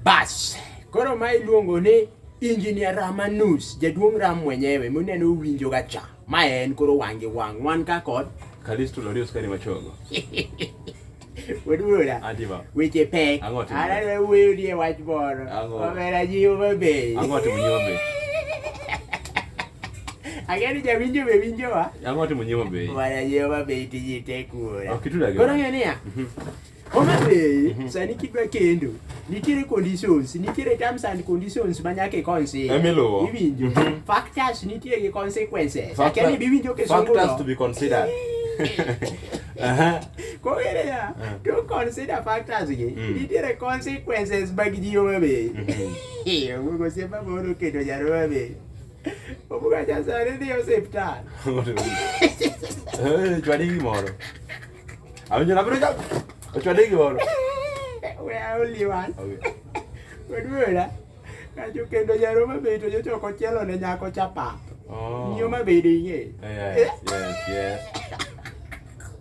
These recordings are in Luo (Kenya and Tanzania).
Bas, koro ma iluongo ni Engineer Ramanus, jaduong' Ram mwenyewe muneno uwinjo ga cha. Ma en koro wang' gi wang', wan ka kod Kalisto Lorius Kari Machogo. Wuod Adiba. Weche pek. Ang'o timore? An adwa wuoyo ni e wach moro. Ang'o? Omera ji Homa Bay. Ang'o timo nyi Homa Bay? Ang'e ni jawinjo be winjowa. Ang'o timo nyi Homa Bay? Bwana ji Homa Bay tiji tek wuora. Ok ituda gi Koro wach. ng'e niya. Homa Bay, sani kidwa kendo, nitiere conditions, nitiere terms and conditions ma nyaka i consider. Emiluwo. Iwinjo. Factors nitie gi consequences. Akia ni biwinjo kisungu Factors no. to be considered. Aha. Koro ya, to consider factors gi, nitiere consequences mag ji Homa Bay. Owuok osiepa moro oketo jar Homa Bay. Owuok acha sani dhi e osiptal. Ang'o timo nyi? Eh, chwadi gimoro. Awinjo na biro chako. Ochwade gimoro. We are only one. Okay. Wuod Kacho kendo jar Homa Bay to nyocha ok ochielo ne nyako cha pap. Oh. Nyi Homa Bay de ing'eyo. Yes.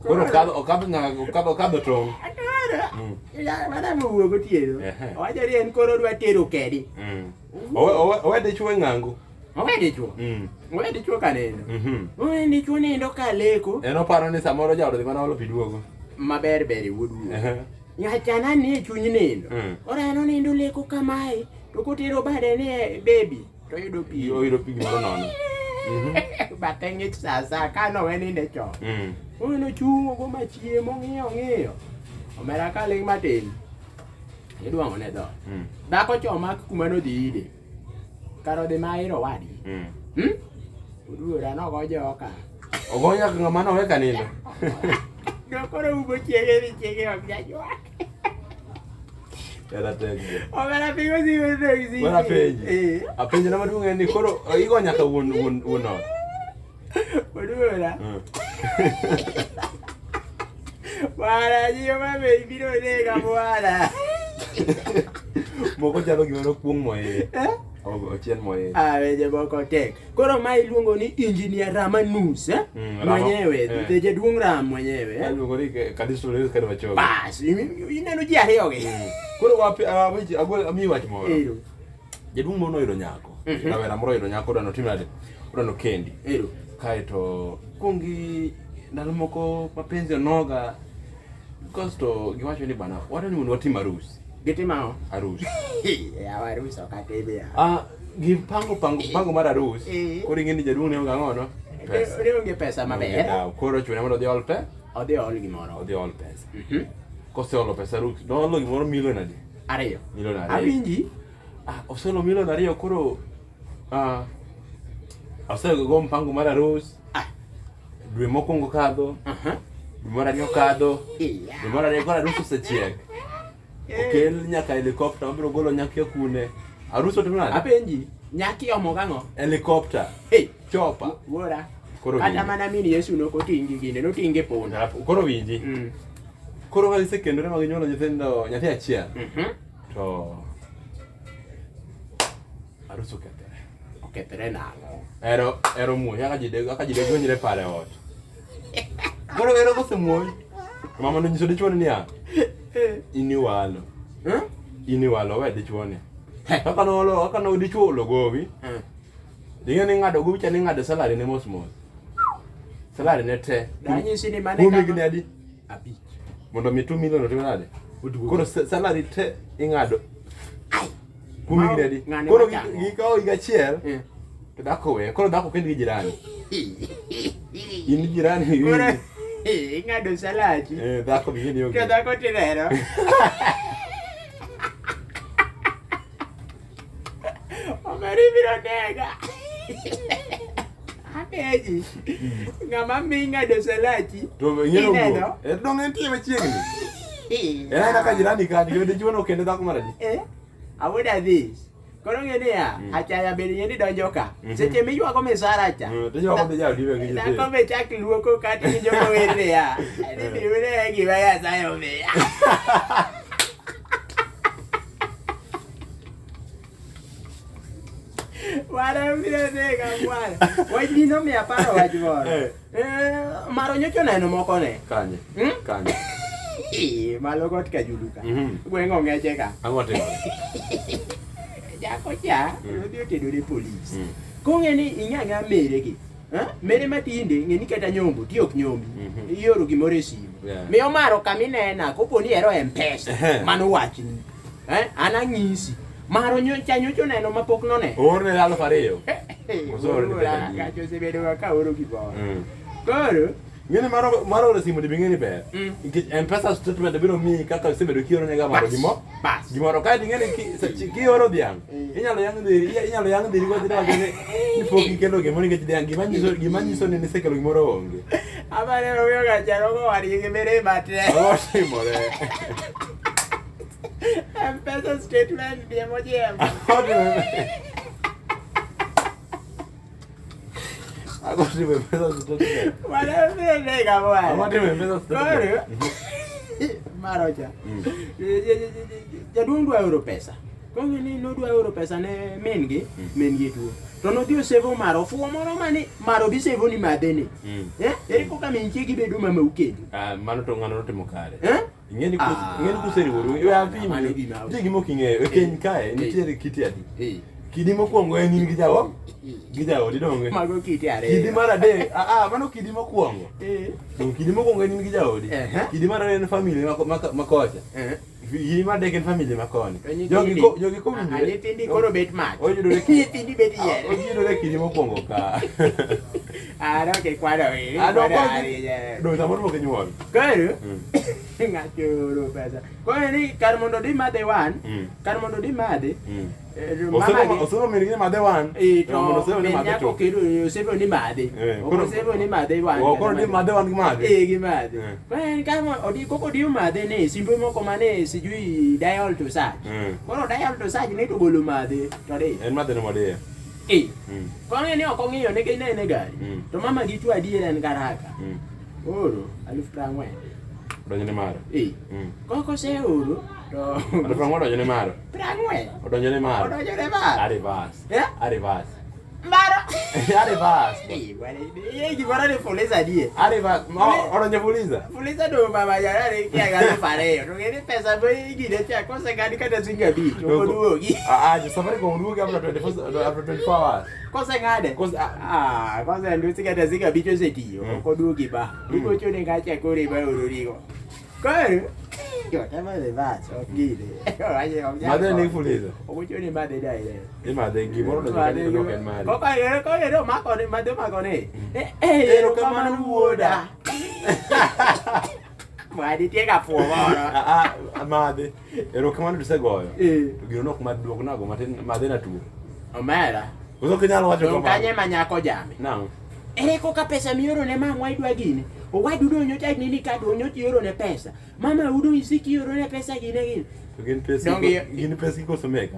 Koro okadho okadho nyaka okadho okadho tong'. Koro, ya, mana mowuok otieno. Ehe. Owacho ni en koro odwa tero kedi. Owe owe owe dichwo e ng'ango. Owe dichwo. Owe dichwo ka nindo. Owe dichwo nindo ka leko. En oparo ni samoro jaode dhi mana olo pi duogo. Maber ber e wuod wuon. Ehe. Nyachana ni e chuny nindo. Ora en onindo leko kamae to kotero bade ni e baby to oyudo pi. Oyudo pi gimoro nono. Bathe ng'ich sa sa ka nowe ninde chon. Owe nochung' ogo machiemo ng'iyo ng'iyo. Omera ka ling' matin. Idwang'o ne dhoot. Dhako cha omak kuma nodhi ire. Kar odhi ma iro wadgi. Oduora nogo joka. Ogo nyaka ng'ama nowe ka nindo. No koro umo chiege ni chiege ok jaywak. Era tek. Omera piny osiko taxi. Bwana penji. Eh. Apenji na maduong' en ni koro igo nyaka wuon wuon wuon ot. Oduora. Bwana ji Homa Bay biro nega bwana. Moko chalo gimoro kuong' moiye. Eh? Ochien moiye. Ah, weche moko tek. Koro ma iluongo ni Engineer Ramanus, eh? Rama- Mwenyewe, eh. jaduong' Ram mwenyewe. Eh? Iluongo ni Kalisto Lorius Kari Machogo. Bas, ineno ji ariyo gi. Koro wapi awinji agol amiyi wach moro. Ero. Jaduong' moro noyudo nyako. Rawera moro oyudo nyako odwa notim nade? Odwa nokendi. Ero. Kaeto kuongi ndalo moko mapenzi onoga kasto giwacho ni bana wadwa ni mondo watim arus. Gitimo ang'o? Arus. Yawa arus ok atim ya. Ah, gipango pango pango mar arus. Eh. Koro ing'e ni jaduong' ne onge ang'o no? Pesa. Ne onge pesa maber. Daw. Koro ochune mondo odhi ol pe. Odhi ol gimoro. Odhi ol pesa. Koseolo pesa arus, noolo gimoro milion adi? Ariyo. Milion ariyo. Awinji. Ah, oseolo milion ariyo koro ah, osego mpango mar arus. Ah. Dwe mokwongo kadho, Aha. dwe mar ariyo kadho, Iya. dwe mar ariyo koro arus osechiek. Okel nyaka helicopter mabiro golo nyakia kune. Arus otim nade? Apenji, nyaki omo gang'o? Helicopter. Hey, Chopper. wuora. Koro Kata winji. mana min Yesu nok oting' gi gine, noting' gi punda. Koro winji. Koro ka gisekendore ma ginyuolo nyithindo nyathi achiel to arus okethore. Okethore nang'o? Ero ero muoch kaka ji dego kaka ji dego nyire pare ot. Koro ero kosemuoch to mama nonyiso dichuo ni niya in iwalo. In iwalo we dichuo ni. Kaka noolo kaka no dichuo olo gowi. Ing'e ni ng'ado gowi cha ni ng'ado salary ne mos mos. Salary ne te. Danyisi ni mane Kuom kama- higni adi? Abich. Mondo mi 2 million otim nade? Oduogo. Koro salary te ing'ado. Kuom higni adi? Ng'ane Koro machamo. gikawo higa achiel Eh. to dhako weyo. Koro dhako kend gi jirani. In jirani Koro iwinji. ing'ado salachi. Eh, dhako be ing'e ni onge. To dhako tineno. Omera ibiro nega. Apenji. Ng'ama mi ng'ado salachi. To ing'e ni Ineno? owuok. Eh, dong' entie machiegni. En aena ka jirani kanyo, kendo dichuo no kende dhako mar adi? Eh? Awuod Adhis. Koro ng'e niya, achaya bende ing'e ni donjo ka. Seche miywago misara cha. To iywago gi jaodi be gi nyithindo. Dhako be chak luoko kata iwinjo kower niya. Ni biune gima Nyasaye omiya. Wara biro nega bwana. Wach ni nomiya paro wach moro. Eh. Eh, Maro nyocha oneno moko ne. Kanye? Hmm? Kanye? Malo got Kajulu ka. Gweng' ong'eche ka. Ang'o timore? Nyako cha nodhi otedo ne polis. Kong'e ni ing'e ang'eya mere gi. Eh? Mere matinde ng'e ni kata nyombo ti ok nyombi. Ioro gimoro e simu. Miyo maro kama inena kopo ni ero M-Pesa. Mano wachni. Eh? An ang'isi. Maro nyocha nyocha oneno mapok noneno. Oorne 2000. Koso oorne pesa adi? Kacha osebedo ga ka oro gimoro. Koro Ng'eni mar mar oro simu dibi ng'eni ber. Nikech M-Pesa statement biro miyi kaka isebedo kioro nega maro gimo. Bas. Gimoro kae to ing'eni kioro dhiang', inyalo yang' dheri, inyalo yang' dheri kodhi wacho ni ni pok ikelo gimoro nikech dhiang' gima nyiso gima nyiso ni nisekelo gimoro onge. Amane omiyo ga chalo ko wadgi gi mirima te. Ang'o timore? M-Pesa statement diemo jiemo. Ang'o timore? Ang'o timo M-Pesa statement? Mano nega bwana. Ang'o timo M-Pesa statement? Koro marocha. Jaduong' dwa oro pesa. Kong'e ni nodwa oro pesa ne min gi, min gi tuo. To nodhi osevo maro, ofuwo moro mani maro dhi sevo ni madhe ni. Eh? Ere koka min chiegi bedo mamau kendo? Ah, mano to ng'ano notimo kare. Eh? Ing'eni Ah. ing'eni kuseriworu, we apimi. Mano gima- Nitie gima ok ing'eyo. E keny kae nitiere kiti adi. Eh. Kidi mokwongo en in gi jao gi jaodi donge. Mago kite ariyo. Kidi mar adek, ah ah, mano kidi mokwongo. Eh. Dong kidi mokwongo en in gi jaodi. Ehe. Kidi mar ariyo en family ma kocha. Eh. Kidi mar adek en family ma koni. To nyithindi- Jogi ko jogi ko Ah, winjore. nyithindi koro bet mach. Oyudore Nyithindi bet yier. Oyudore kidi mokwongo ka. Ah, no, che qua no, eh, Ah, no, qua no, poi- eh. Dong samoro pok inyuol. Koro ng'ato oro pesa. Koro ni kar mondo di madhe wan, kar mondo di madhe, mama gi- Osemo min gi ni madhe wan. Eh, to Mondo osemo ni min madhe nyako to. kelo osemo ni madhe. Eh, Ok koro- osemo ni madhe wan. Oh, koro di madhe wan gi madhe. Eh, gi madhe. Eh. Koro en kar mo- odi koko odiyo madhe ne simbe moko mane sijui dial to search. Koro dial to search ne to golo madhe to di. En madhe no modiyo. Eh. Koro ni ok ong'iyo nikech ne en e gari. To mama gi chwo adier en garaka. Oro 40,000. Odonjo ne maro. Eh. Koko oseoro to 40,000 odonjo ne maro. 40. Odonjo ne maro. Odonjo ne maro. A reverse. Eh? A reverse. Maro. A reverse. Eh, bwana, eh, gimoro ni fuliza die. A reverse. Odonjo fuliza. Fuliza do mama jana ni kia galo pareyo. To ng'e ni pesa ma igine cha koseng'ad kata siling 5 ok oduogi. Ah, ah, jo Safaricom duogi after 24 after 24 hours. Koseng'ade. Kose ah, Ah, kosendusi kata siling 5 osetiyo, ok oduogi ba. Igocho ne ng'acha koro ema ororigo. Koro jotema reverse ok gine. Owacho ok nyal Madhe ni konyo. fuliza. Ogocho ni madhe direct. Imadhe gimoro odonjo kanyo to ok en mari. Koko ero omako ni madhe omako ni. Eh, eh, Erokamano wuoda. Mwa nitie ka fuo moro. Ah, ah, madhe. Erokamano tusegoyo. Eh. To gino nok mad duok nago matin madhe na tuo. Omera. Koso ok inyal wacho Dong kanye kamano. ma nyako jame. Nang'o? Ere koka pesa mioro ne mamwa idwa gine. Owadu do nyocha nini ka do nyocha ioro ne pesa. Mama udo isiki ioro ne pesa gine gine. To gin pes Donge- gin pes gi koso meka.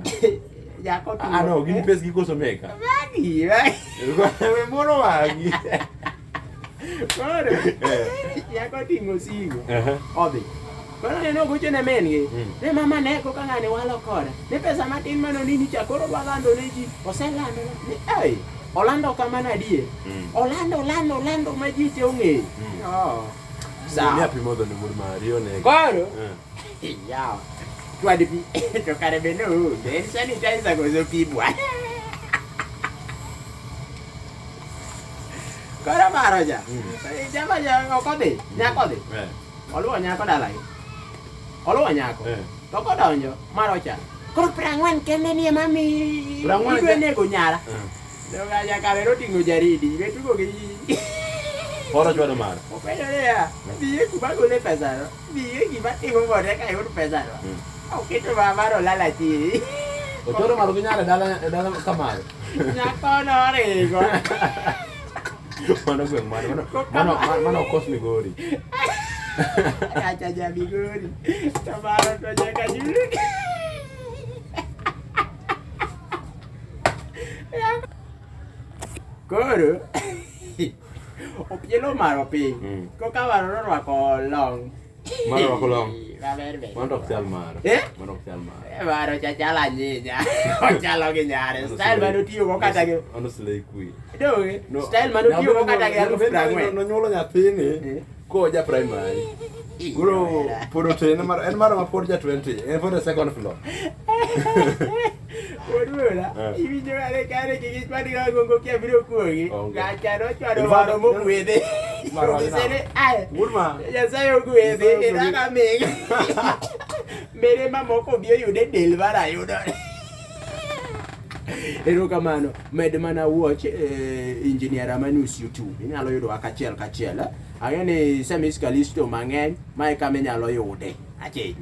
Nyako tuo. Ah no, gin pes gi koso meka. Magi, magi. We moro wagi. Koro. Eh. Nyako ting'o simu. Aha. Odhi. Koro neno ogocho ne min gi. Ne mama ne koka ng'ani walo koda. Ne pesa matin mano nini cha koro dwa lando ne ji. Oselando ne. Ei, olando kamano adier. Olando, olando, olando ma ji te ong'eyo. Oh. Ni Sawa. api modho ne wuod mari onego. Koro. Eh. Yawa. Chwad pi. To kare be noonge. En sanitizer koso pi bwana. Koro maro ja. Jama ja ok odhi. Nyako odhi. Eh. Oluwo nyako dalagi. Oluwo nyako. Eh. To kodonjo, maro cha. Koro 40 kende ni ema mi 40 idwa nego nyara. Eh. To kacha kare noting'o jaridi. Be tugo gi Oro chwado maro. Openjo niya, biye kuma gole pesano. Biye gima timo kode ka ayud pesano. Oketo mama no lala chiri. Ochwado maro gi nyare dala e dala kamaro. Nyako noringo. Mano gweng' mane? Mano mano mano okos Migori. Kacha ja Migori. To maro to nyaka julu. Koro opielo maro piny. Koka maro norwako long. Maro orwako long. Maber ber. Mano ok chal maro. Eh? Mano ok chal maro. Maro cha chalo anyinya. Ochalo gi nyare. Style mane otiyogo kata gi Mano slay queen. Donge? No, Style mane otiyogo kata gi 40,000. Nonyuolo nyathini Eh. koja primary. Koro pod otin mar en mar ma pod ja 20, en pod e second floor. Wuod wuora, Eh. iwinjo kare kare kik ichwad ga gongo kia biro kuogi. Onge. Gacha nochwado In fact, waro mogwedhe. Mar wach Onyise ni, nang'o? "Ai, Wuod ma. Nyasaye ogwedhe, Nyasaye ogwedhi. inaka mig. Mere mamoko obi oyude del mar ayudo. Erokamano, med mana watch Engineer Amanus YouTube. Inyalo yudowa kachiel kachiel. Eh? Ang'e ni Semis Kalisto mang'eny, mae kama inyalo yude. Aching.